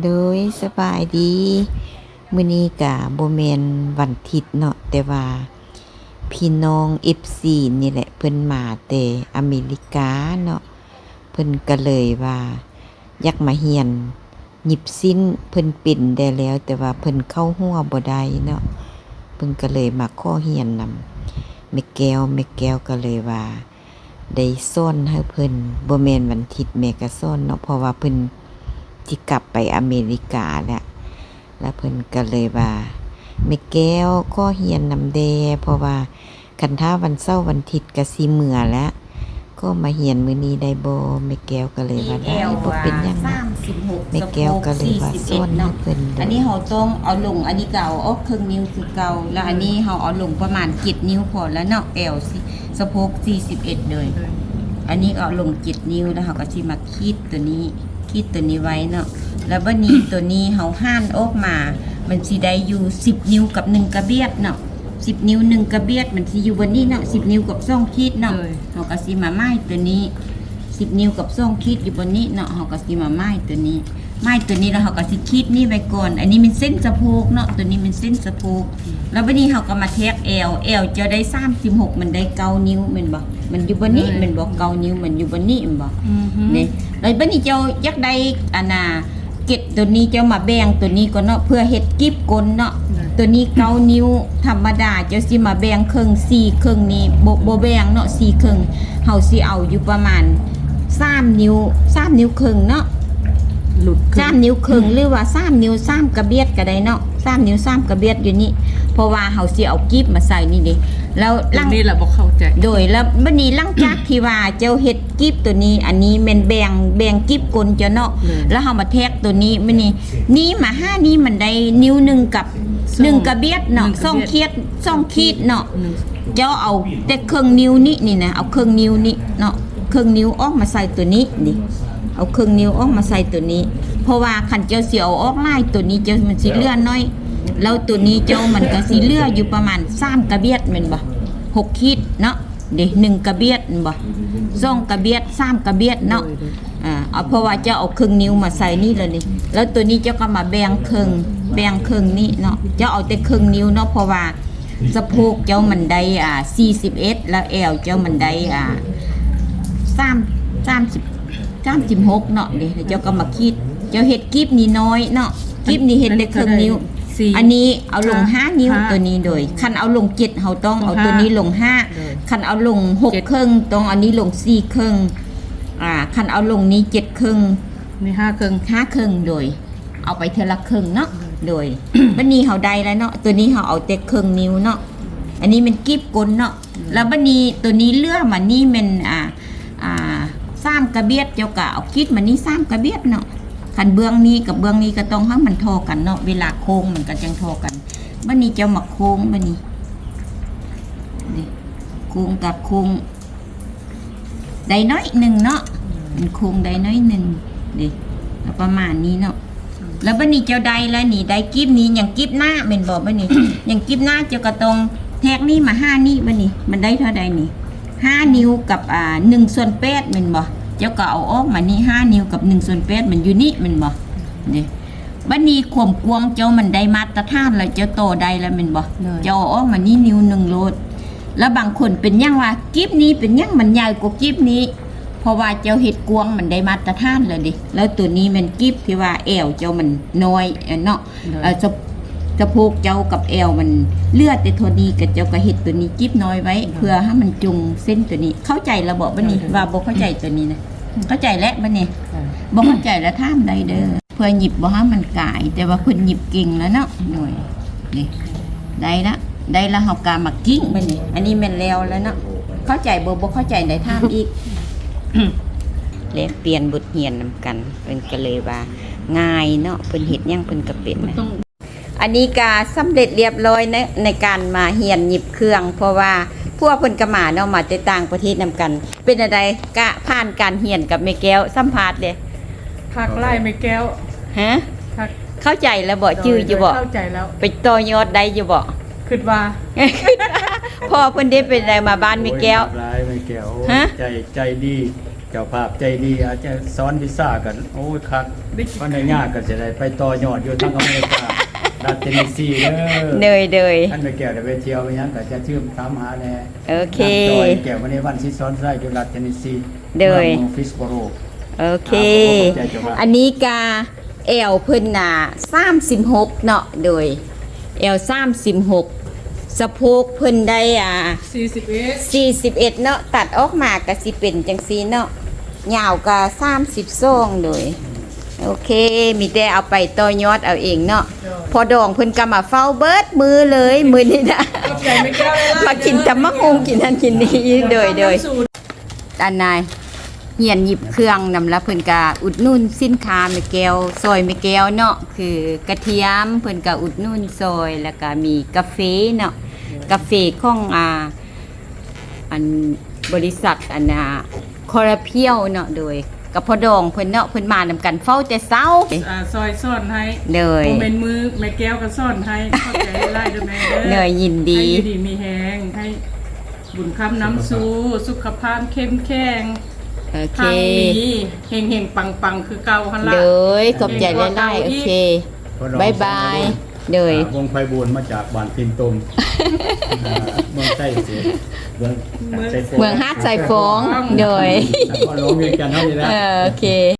ໂດຍ ສະບາຍດີ. ມື້ນີ້ກະບໍ່ແມ່ນວັນທິດເນາະ, ແຕ່ວ່າພີ່ນ້ອງເອັຟຊີນີ້ແຫຼະ ເພິ່ນມາແຕ່ອາເມລິກາເນາະ, ເພິ່ນກະເລີຍວ່າຢາກມາຮຽນຫຍິບສິ້ນ. ເພິ່ນເປັນໄດ້ແລ້ວ ແຕ່ວ່າເພິ່ນເຂົ້າຫົວບໍ່ໄດ້ເນາະ, ເພິ່ນກະເລີຍມາຂໍຮຽນນຳແມ່ແກ້ວ. ແມ່ແກ້ວກະເລີຍວ່າ ໄດ້ສອນໃຫ້ເພິ່ນ. ບໍ່ແມ່ນວັນທິດແມ່ກະສອນເນາະ, ເພາະວ່າເພິ່ນຊິກັບໄປອາເມລິກາແລ້ວ. ລະເພິ່ນກະເລີຍວ່າ ແມ່ແກ້ວ ຂໍຮຽນນຳແດ່ ເພາະວ່າຄັນຖ້າວັນເສົາວັນທິດກະຊິເມືອແລ້ວ, ຂໍມາຮຽນມື້ນີ້ໄດ້ບໍ່? ແມ່ແກ້ວກະເລີຍວ່າ ໄດ້ ບໍ່ເປັນຫຍັງ. ແມ່ແກ້ວກະເລີຍວ່າສອນໃຫ້ເພິ່ນເລີຍ. ອັນນີ້ເຮົາຕ້ອງເອົາລົງ, ອັນນີ້ກະເອົາອອກເຄິ່ງນິ້ວຄືເກົ່າ, ລະອັນນີ້ເຮົາເອົາລົງປະມານເຈັດນິ້ວພໍແລ້ວເນາະ, ແອວ ສະໂພກສີ່ສິບເອັດເລີຍ. ອັນນີ້ເອົາລົງເຈັດນິ້ວ ລະເຮົາກະຊິມາຂີດໂຕນີ້, ຂີດໂຕນີ້ໄວ້ເນາະ. ລະບາດນີ້ໂຕນີ້ເຮົາຫານອອກມາ ມັນຊິໄດ້ຢູ່ສິບນິ້ວກັບໜຶ່ງກະບຽດເນາະ, ສິບນິ້ວໜຶ່ງກະບຽດ ມັນຊິຢູ່ບ່ອນນີ້ເນາະ, ສິບນິ້ວກັບສອງຂີດເນາະ. ເຮົາກະຊິມາໝາຍໂຕນີ້ ສິບນິ້ວກັບສອງຂີດຢູ່ບ່ອນນີ້ເນາະ, ເຮົາກະຊິມາໝາຍໂຕນີ້ ໝາຍໂຕນີ້ ລະເຮົາກະຊິຂີດນີ້ໄວ້ກ່ອນ. ອັນນີ້ແມ່ນເສັ້ນສະໂພກເນາະ, ໂຕນີ້ແມ່ນເສັ້ນສະໂພກ. ລະບາດນີ້ເຮົາກະມາແທກແອວ, ແອວເຈົ້າໄດ້ສາມສິບຫົກ ມັນໄດ້ເກົ້ານິ້ວແມ່ນບໍ່? ມັນຢູ່ບ່ອນນີ້ແມ່ນບໍ່? ເກົ້ານິ້ວມັນຢູ່ບ່ອນນີ້ແມ່ນບໍ່? ນີ້ ລະບາດນີ້ເຈົ້າຢາກໄດ້ ອັນນ່າ ເກັດໂຕນີ້ເຈົ້າມາແບ່ງໂຕນີ້ກ່ອນເນາະ ເພື່ອເຮັດກີບກົ້ນເນາະ. ໂຕນີ້ເກົ້ານິ້ວທຳມະດາ ເຈົ້າຊິມາແບ່ງເຄິ່ງ ສີ່ເຄິ່ງນີ້ ບໍ່ ບໍ່ແບ່ງເນາະ ສີ່ເຄິ່ງ. ເຮົາຊິເອົາຢູ່ປະມານສາມນິ້ວ ສາມນິ້ວເຄິ່ງເນາະ, ສາມນິ້ວເຄິ່ງ ຫຼືວ່າສາມນິ້ວສາມກະບຽດກະໄດ້ເນາະ, ສາມນິ້ວສາມກະບຽດຢູ່ນີ້ ເພາະວ່າເຮົາຊິເອົາກີບມາໃສ່ນີ້ເດ້. ແລ້ວຫຼັງນີ້ລະບໍ່ເຂົ້າໃຈ. ໂດຍ ລະບາດນີ້ຫຼັງຈາກທີ່ວ່າເຈົ້າເຮັດ ກີບໂຕນີ້ ອັນນີ້ແມ່ນແບ່ງ ແບ່ງກີບກົ້ນເຈົ້າເນາະ. ລະເຮົາມາແທກໂຕນີ້ ມື້ນີ້ ນີ້ມາຫານີ້ມັນໄດ້ນິ້ວໜຶ່ງກັບໜຶ່ງກະບຽດເນາະ, ສອງຂີດ ສອງຂີດເນາະ. ເຈົ້າເອົາແຕ່ເຄິ່ງນິ້ວນີ້ ນີ້ນະ ເອົາເຄິ່ງນິ້ວນີ້ເນາະ, ເຄິ່ງນິ້ວອອກມາໃສ່ໂຕນີ້ນີ້ ເອົາເຄິ່ງນິ້ວອອກມາໃສ່ໂຕນີ້. ເພາະວ່າຄັນເຈົ້າຊິເອົາອອກຫຼາຍ ໂຕນີ້ເຈົ້າມັນຊິເຫຼືອໜ້ອຍ, ແລ້ວໂຕນີ້ເຈົ້າມັນກະຊິເຫຼືອຢູ່ປະມານສາມກະບຽດແມ່ນບໍ່? ຫົກຂີດເນາະ. ເດ້ ໜຶ່ງກະບຽດແມ່ນບໍ່? ສອງກະບຽດ ສາມກະບຽດເນາະ. ເອີ ເພາະວ່າເຈົ້າເອົາເຄິ່ງນິ້ວມາໃສ່ນີ້ແລ້ວນີ້ ແລ້ວໂຕນີ້ເຈົ້າກະມາແບ່ງເຄິ່ງ ແບ່ງເຄິ່ງນີ້ເນາະ. ເຈົ້າເອົາແຕ່ເຄິ່ງນິ້ວເນາະ ເພາະວ່າສະໂພກເຈົ້າມັນໄດ້ ອ່າ ສີ່ສິບເອັດ ແລ້ວແອວເຈົ້າມັນໄດ້ ອ່າ ສາມ ສາມສິບ ສາມສິບຫົກເນາະ. ເດ້ ແລ້ວເຈົ້າກະມາຂີດ ເຈົ້າເຮັດກີບນີ້ນ້ອຍເນາະ, ກີບນີ້ເຮັດແຕ່ເຄິ່ງນິ້ວ. ອັນນີ້ເອົາລົງຫ້ານິ້ວ ໂຕນີ້. ໂດຍ ຄັນເອົາລົງເຈັດ ເຮົາຕ້ອງເອົາໂຕນີ້ລົງຫ້າ, ຄັນເອົາລົງຫົກເຄິ່ງ ຕ້ອງເອົານີ້ລົງສີ່ເຄິ່ງ, ອ່າ ຄັນເອົາລົງນີ້ເຈັດເຄິ່ງ ນີ້ຫ້າເຄິ່ງ ຫ້າເຄິ່ງ. ໂດຍ ເອົາໄປເທື່ອລະເຄິ່ງເນາະ. ໂດຍ ບາດນີ້ເຮົາໄດ້ແລ້ວເນາະ, ໂຕນີ້ເຮົາເອົາແຕ່ເຄິ່ງນິ້ວເນາະ. ອັນນີ້ແມ່ນກີບກົ້ນເນາະ. ແລ້ວບາດນີ້ໂຕນີ້ເຫຼືອມານີ້ແມ່ນ ອ່າ ອ່າ ສາມກະບຽດ ເຈົ້າກະເອົາຂີດມານີ້ສາມກະບຽດເນາະ. ຄັນເບື້ອງນີ້ກັບເບື້ອງນີ້ກະຕ້ອງໃຫ້ມັນທໍ່ກັນເນາະ, ເວລາໂຄ້ງມັນກະຈັ່ງທໍ່ກັນ. ບາດນີ້ເຈົ້າມາໂຄ້ງ ບາດນີ້ ນີ້ ໂຄ້ງກະໂຄ້ງໄດ້ໜ້ອຍໜຶ່ງເນາະ, ມັນໂຄ້ງໄດ້ໜ້ອຍໜຶ່ງເດ້ ປະມານນີ້ເນາະ. ແລ້ວບາດນີ້ເຈົ້າໄດ້ແລ້ວນີ້ ໄດ້ກີບນີ້ ຍັງກີບໜ້າແມ່ນບໍ່? ບາດນີ້ຍັງກີບໜ້າ ເຈົ້າກະຕ້ອງແທກນີ້ມາຫານີ້. ບາດນີ້ມັນໄດ້ເທົ່າໃດນີ້? ຫ້ານິ້ວກັບ ອ່າ ໜຶ່ງສ່ວນແປດແມ່ນບໍ່? ເຈົ້າກະເອົາອອກມານີ້ ຫ້ານິ້ວກັບໜຶ່ງສ່ວນແປດ ມັນຢູ່ນີ້ແມ່ນບໍ່? ເດ້ ບາດນີ້ຄວາມກວ້າງເຈົ້າມັນໄດ້ມາດຕະຖານແລ້ວ ເຈົ້າຕໍ່ໄດ້ແລ້ວແມ່ນບໍ່? ເຈົ້າເອົາອອກມານີ້ນິ້ວໜຶ່ງໂລດ. ແລ້ວບາງຄົນເປັນຫຍັງວ່າ ກີບນີ້ເປັນຫຍັງມັນໃຫຍ່ກວ່າກີບນີ້? ເພາະວ່າເຈົ້າເຮັດກວ້າງມັນໄດ້ມາດຕະຖານແລ້ວເດ້. ແລ້ວໂຕນີ້ແມ່ນກີບທີ່ວ່າແອວເຈົ້າມັນນ້ອຍເນາະ, ເອີ ສະ ສະໂພກເຈົ້າກັບແອວມັນເຫຼືອແຕ່ທໍ່ນີ້ ກະເຈົ້າກະເຮັດໂຕນີ້ກີບນ້ອຍໄວ້ ເພື່ອໃຫ້ມັນຈົງເສັ້ນໂຕນີ້. ເຂົ້າໃຈລະບໍ່ບາດນີ້? ວ່າບໍ່ເຂົ້າໃຈໂຕນີ້ນະ? ເຂົ້າໃຈແລ້ວບາດນີ້. ບໍ່ເຂົ້າໃຈລະຖາມໄດ້ເດີ. ເພື່ອຫຍິບບໍ່ໃຫ້ມັນກາຍ ແຕ່ວ່າເພິ່ນຫຍິບເກັ່ງແລ້ວເນາະ. ໂດຍ ນີ້ ໄດ້ລະ ໄດ້ລະ ເຮົາກະມາກິ້ງບາດນີ້. ອັນນີ້ແມ່ນແລ້ວລະເນາະ. ເຂົ້າໃຈບໍ່? ບໍ່ເຂົ້າໃຈໄດ້ຖາມອີກ. ແລກປ່ຽນບົດຮຽນນຳກັນ ເພິ່ນກະເລີຍວ່າງ່າຍເນາະ, ເພິ່ນເຮັດຫຍັງເພິ່ນກະເປັນນະ. ອັນນີ້ກະສຳເລັດລຽບຮ້ອຍໃນ ໃນການມາຮຽນຫຍິບເຄື່ອງ ເພາະວ່າຜົວເພິ່ນກະມາເນາະ, ມາແຕ່ຕ່າງປະເທດນຳກັນ. ເປັນແນວໃດ? ກະຜ່ານການຮຽນກັບແມ່ແກ້ວ ສຳພາດເດ້. ຄັກຫຼາຍແມ່ແກ້ວ. ຮະ? ເຂົ້າໃຈແລ້ວບໍ່? ຈື່ຢູ່ບໍ່? ເຂົ້າໃຈແລ້ວ. ໄປຕໍ່ຍອດໄດ້ຢູ່ບໍ່? ຄິດວ່າ ພໍ່ເພິ່ນເດ້ ເປັນໃດມາບ້ານແມ່ແກ້ວ? ໂອ້ຍ ຮັກຫຼາຍແມ່ແກ້ວ. ຮະ? ໃຈ ໃຈດີ. ເຈົ້າພາບໃຈດີ ອາຈານສອນວິຊາກັນ ໂອ້ຍ ຄັກ ໄດ້ກິນ ມັນໄດ້ຍາກ ກໍຈະໄດ້ໄປຕໍ່ຍອດຢູ່ທາງອາເມລິກາ ລັດເທນເນຊີເດີ. ໂດຍ ໂດຍ ຄັນແມ່ແກ້ວໄດ້ໄປທ່ຽວຫຍັງ ກໍຈະເຊີນຖາມຫາແດ່. ໂອເຄ ນາງຈອຍ ແກ້ວມະນີວັນ ສີສອນໄຊ ຢູ່ລັດເທນເນຊີ ໂດຍ ເມືອງ Greensboro. ໂອເຄ ອ່າ ຂອບໃຈເຈົ້າ. ອັນນີ້ກະແອວເພິ່ນນະ ສາມສິບຫົກເນາະ ໂດຍ ແອວສາມສິບຫົກ ສະໂພກເພິ່ນໄດ້ ອ່າ ສີ່ສິບເອັດ ສີ່ສິບເອັດເນາະ ຕັດອອກມາກະຊິເປັນຈັ່ງຊີ້ເນາະ ຍາວກະສາມສິບສອງ ໂດຍ. ໂອເຄ ມີແຕ່ເອົາໄປຕໍ່ຍອດເອົາເອງເນາະ. ໂດຍ ພໍ່ດອງເພິ່ນກະມາເຝົ້າເບິດມື້ເລີຍມື້ນີ້ນະ. ຂອບໃຈແມ່ແກ້ວຫຼາຍໆ ມາກິນຕຳບັກຫຸ່ງ ກິນນັ້ນກິນນີ້. ໂດຍ ໂດຍ ອັນນາ ຮຽນຫຍິບເຄື່ອງນຳລະ ເພິ່ນກະອຸດໜູນສິນຄ້າແມ່ແກ້ວ ຊ່ອຍແມ່ແກ້ວເນາະ ຄືກະທຽມ ເພິ່ນກະອຸດໜູນຊ່ອຍ ແລ້ວກະມີກາເຟເນາະ ກາເຟຂອງ ອ່າ ອັນ ບໍລິສັດ ອັນນາ ຄໍລາພຽວເນາະ ໂດຍ ກັບພໍ່ດອງເພິ່ນເນາະ ເພິ່ນມານຳກັນເຝົ້າແຕ່ເຊົ້າ ອ່າ ຊ່ອຍສອນໃຫ້. ໂດຍ ບໍ່ແມ່ນມືແມ່ແກ້ວກໍສອນໃຫ້. ຂອບໃຈຫຼາຍໆເດີແມ່ເດີ. ໂດຍ ຍິນດີ ໃຫ້ຢູ່ດີມີແຮງ ໃຫ້ ບຸນຄຳນຳສູ່ ສຸຂະພາບເຂັ້ມແຂງ ໂອເຄ ຮັ່ງມີ ເຮັງໆ ປັງໆ ຄືເກົ່າຫັ້ນລະ. ໂດຍ ຂອບໃຈຫຼາຍໆ. ໂອເຄ ບາຍບາຍ. ໂດຍ ອ່າ ວົງໄພບູນມາຈາກບ້ານພິນຕົມ ອ່າ ເມືອງໄຊເສດ ເມືອງ ເມືອງ ໄຊຟອງ ເມືອງຫາດຊາຍຟອງ. ໂດຍ ນະຄອນຫຼວງວຽງຈັນເຮົານີ້ແຫຼະ. ເອີ ໂອເຄ.